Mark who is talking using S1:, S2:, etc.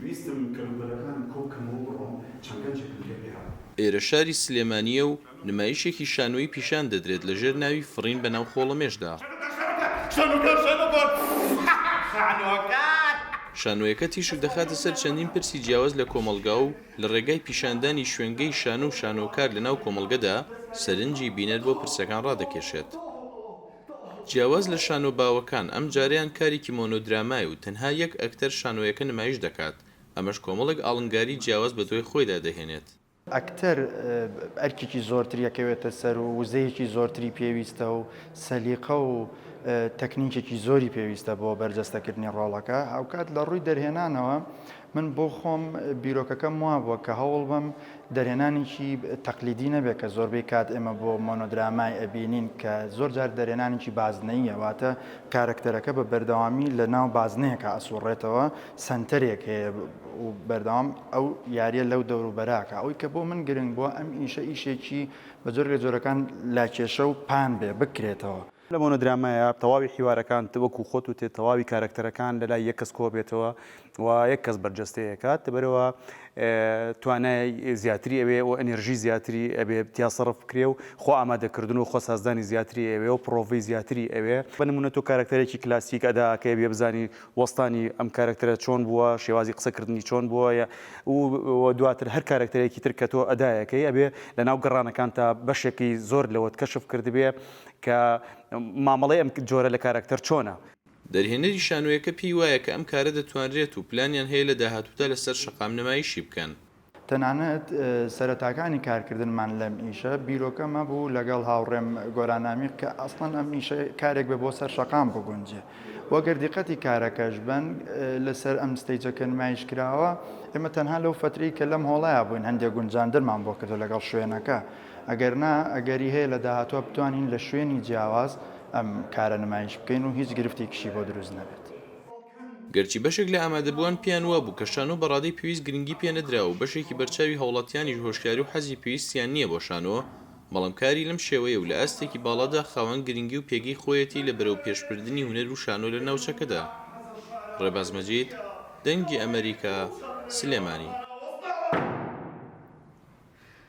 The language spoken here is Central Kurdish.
S1: ویستم کەلوپەلەکانم کۆ بکەمەوە و بڕۆم، چەند گەنجێکم لێ پەیا بوو.
S2: ئێرە شاری سلێمانییە و نمایشێکی شانۆیی پیشان دەدرێت لە ژێر ناوی فڕین بە ناو خۆڵەمێشدا. شانۆیەکە تیشک دەخاتە سەر چەندین پرسی جیاواز لە کۆمەڵگا و لە ڕێگای پیشاندانی شوێنگەی شانۆ و شانۆکار لە ناو کۆمەڵگەدا، سەرنجی بینەر بۆ پرسەکان ڕادەکێشێت. جیاواز لە شانۆ باوەکان، ئەمجارەیان کارێکی مۆنۆدرامایە و تەنها یەک ئەکتەر شانۆیەکە نمایش دەکات، ئەمەش کۆمەڵێک ئاڵنگاری جیاواز بەدوای خۆیدا دەهێنێت.
S3: ئەکتەر ئەرکێکی زۆرتری ئەکەوێتە سەر و وزەیەکی زۆرتری پێویستە و سەلیقە و تەکنیکێکی زۆری پێویستە بۆ بەرجەستەکردنی ڕۆڵەکە. هاوکات لە ڕووی دەرهێنانەوە من بۆ خۆم بیرۆکەکەم وابووە کە هەوڵبەم دەرهێنانێکی تەقلیدی نەبێت کە زۆربەی کات ئێمە بۆ مۆنۆدرامای ئەبینین کە زۆر جار دەرهێنانێکی بازنەییە واتە کارەکتەرەکە بە بەردەوامی لە ناو بازنەیەکا ئەسوڕێتەوە سەنتەرێک هەیە و بەردەوام ئەو یاریە لەو دەوروبەرا ئەکا. ئەوەی کە بۆ من گرنگ بووە ئەم ئیشە ئیشێکی بە جۆرێک لە جۆرەکان لاکێشە و پان بێ بکرێتەوە.
S4: لە مۆنۆدرامایا تەواوی حیوارەکان وەکو خۆت وتت تەواوی کارەکتەرەکان لە لای یەک کەس کۆبێتەوە و یەک کەس بەرجەستەی ئەکات لەبەرئەوە توانای زیاتری ئەوێ و ئەنێرژی زیاتری ئەبێ تیا سەرف بکرێ و خۆ ئامادەکردن و خۆ سازدانی زیاتری ئەوێ و پڕۆڤەی زیاتری ئەوێ. بە نموونە تۆ کارەکتەرێکی کلاسیک ئەدا ئەکەی ئەبێ بزانی وەستانی ئەم کارەکتەرە چۆن بووە، شێوازی قسەکردنی چۆن بووە و دواتر هەر کارەکتەرێکی تر کە تۆ ئەدایەکەی ئەبێ لەناو گەڕانەکانتا بەشێکی زۆر لەوەت کەشف کردبێ کە مامەڵەی ئەم جۆرە لە کارەکتەر چۆنە.
S2: دەرهێنەری شانۆیەکە پێی وایە کە ئەم کارە دەتوانرێت و پلانیان هەیە لە داهاتوودا لەسەر شەقام نمایشی بکەن.
S3: تەنانەت سەرەتاکانی کارکردنمان لەم ئیشە بیرۆکەم هەبوو لەگەڵ هاوڕێم گۆران نامیق کە ئەسڵەن ئەم ئیشە کارێک بێ بۆ سەر شەقام بگونجێ و گەر دیقەتی کارەکەش بەن لەسەر ئەم stage ە کە نمایش کراوە ئێمە تەنها لەو فەترەی کە لەم هۆڵەیا بووین هەندێک گونجاندنمان بۆ کردو لەگەڵ شوێنەکە ئەگەر نا ئەگەری هەیە لە داهاتووە بتوانین لە شوێنی جیاواز ئەم کارە نمایش بکەین و هیچ گرفتێکیشی بۆ دروست نەبێت.
S2: گەرچی بەشێک لە ئامادەبووان پێیان وابوو کە شانۆ بە ڕادەی پێویست گرنگی پێ نەدراوە و بەشێکی بەرچاوی هاوڵاتیانیش هۆشیاری و حەزی پێویستیان نییە بۆ شانۆ، بەڵام کاری لەم شێوەیە و لە ئاستێکی باڵادا خاوەن گرنگی و پێگەی خۆیەتی لە بەرەوپێشبردنی هونەر و شانۆ لە ناوچەکەدا. ڕێباز مەجید، دەنگی ئەمەریکا، سلێمانی.